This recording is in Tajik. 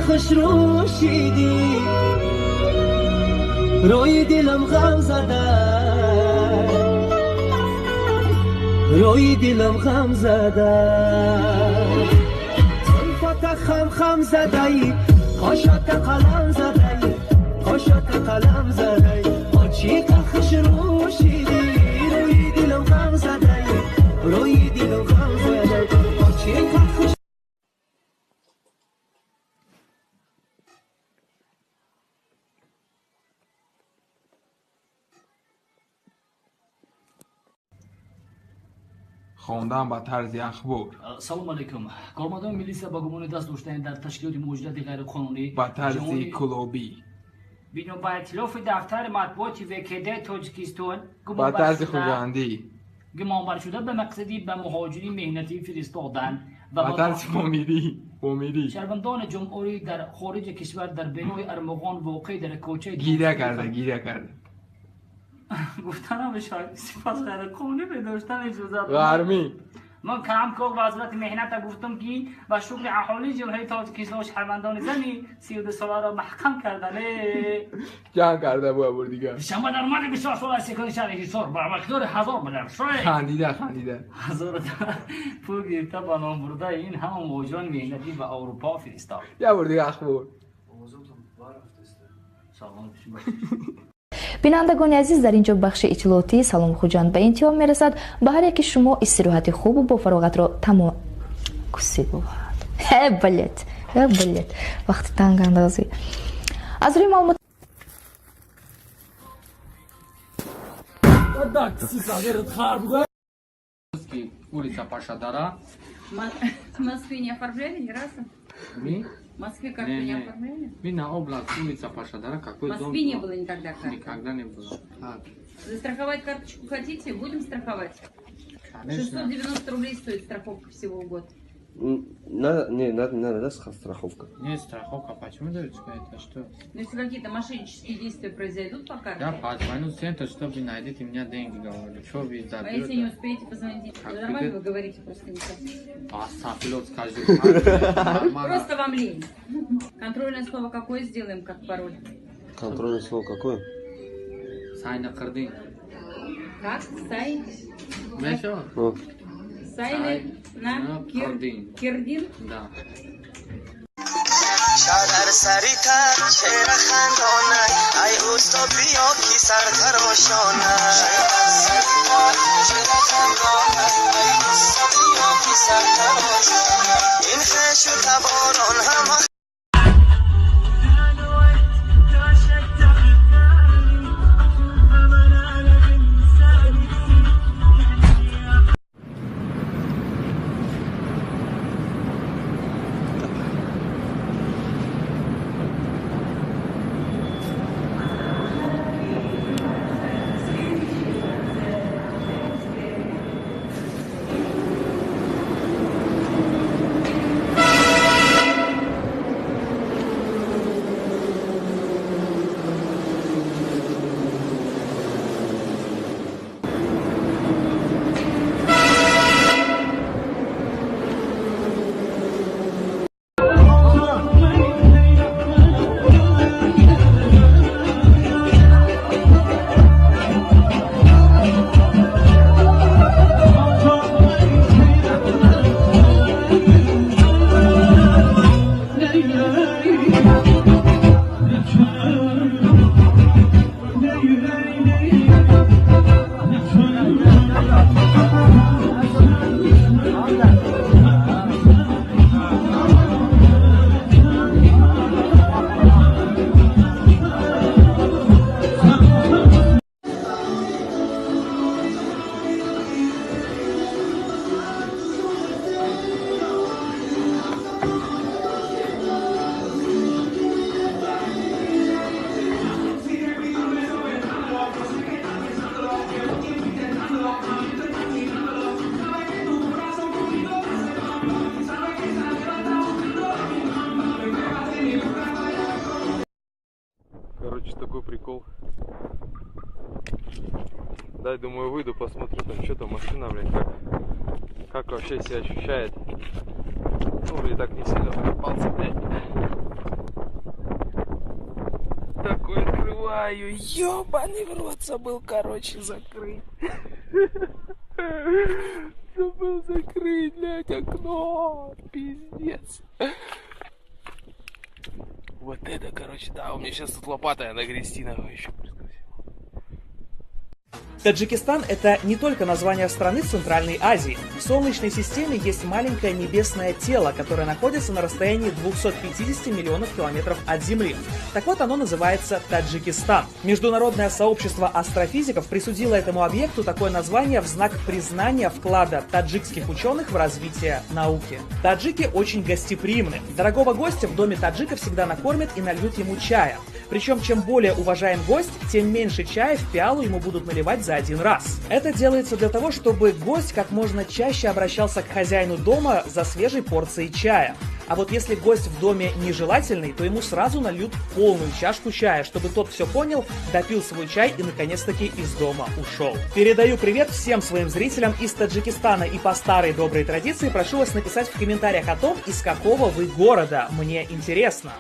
خوش رو شیدی روی دلم غم زده روی دلم غم زده زلفت خم خم زده ای قاشات قلم زده ای قاشات قلم زده ای آچیق خوش رو شیدی روی دلم غم زده ای روی دلم غم زده ای آچیق خوش. Хондан ба тарзи ахбор. Салом алейкум. Кормандони милиса ба гумони даст доштани дар ташкилоти муҳоҷирати ғайриқонунӣ ба тарзи клубӣ, бино ба иттилофи дафтари матбуоти ВКД Тоҷикистон ба тарзи хуҷандӣ, гумонбаршуда ба мақсади ба муҳоҷири меҳнатӣ фиристодан ва ба тарзи помирӣ, помирӣ шаҳрвандони ҷумҳурӣ дар хориҷи кишвар дар бинои Армуғон воқеъ дар кӯчаи гиря карда, гиря карда. Гуфта намешавад, сипас ғайриқонунӣ бидоштан иҷозат ғармӣ. Ман камкор вазорати меҳната гуфтам, ки ба шуғли аҳолии ҷумҳурии Тоҷикистон шаҳрвандони зани 32 соларо маҳкам кардане. Ҷанг карда буд бор дигар. Душанбе дар марди 24 сола секуни шаҳри Ҳисор ба миқдори 1000 миллиард хандида, хандида. Ҳазор пул гирифта ба ном бурдаи ин ҳама муҳоҷирони меҳнатӣ ба Аврупо фиристод. Я бор дигар ахбор. Салом. Бинандагони азиз, дар ин ҷо бахши иттилоотии Салом Хуҷанд ба интиҳо мерасад. Ба ҳар яки шумо истироҳати хубу бо фароғатро тамом кусӣ бувад. Э, блядь, э, блядь, вақти тангандозӣ. Аз рӯи маълумот Улица Пашадара. В Москве не оформляли ни разу? Мы? В Москве карту Не, не не. оформляли? Мы на область, улица Пашадара, какой В дом? Москве не было никогда карты. Никогда не было. Так, Застраховать карточку хотите? Будем страховать. Конечно. 690 рублей стоит страховка всего в год. Надо, не, надо, надо, да, страховка. Не, страховка, почему девочка, это что? Но если какие-то мошеннические действия произойдут по карте, Я позвоню в центр, чтобы найдите меня деньги, говорю. Что вы а если не заберете? успеете позвонить, Как нормально будет? вы говорите, просто не так. А сафилот скажу. Нормально. Просто вам лень. Контрольное слово какое сделаем, как пароль? Контрольное слово какое? Сайна Кырдын. Как? Сай? Мешо? Ну, Сайны на Кырдын. Кирдин? Да. شهر سریعتر چهره خندانه ای اوستا بیا کی سرتراشانه این خش و تباران همه. Короче, такой прикол. Дай, думаю, выйду, посмотрю, там что-то машина, блин, как вообще себя ощущает. Ну, блин, так не сильно попался, блядь. Открываю. Ёбаный в рот, забыл, короче, закрыть. Забыл закрыть, блядь, окно. Пиздец. Вот это, короче, да, у меня сейчас тут лопата нагрести, нахуй, еще плюс ко всему. Таджикистан – это не только название страны в Центральной Азии. В Солнечной системе есть маленькое небесное тело, которое находится на расстоянии 250 миллионов километров от Земли. Так вот, оно называется Таджикистан. Международное сообщество астрофизиков присудило этому объекту такое название в знак признания вклада таджикских ученых в развитие науки. Таджики очень гостеприимны. Дорогого гостя в доме таджика всегда накормят и нальют ему чая. Причем, чем более уважаем гость, тем меньше чая в пиалу ему будут наливать за один раз. Это делается для того, чтобы гость как можно чаще обращался к хозяину дома за свежей порцией чая. А вот если гость в доме нежелательный, то ему сразу нальют полную чашку чая, чтобы тот все понял, допил свой чай и наконец-таки из дома ушел. Передаю привет всем своим зрителям из Таджикистана и по старой доброй традиции прошу вас написать в комментариях о том, из какого вы города. Мне интересно.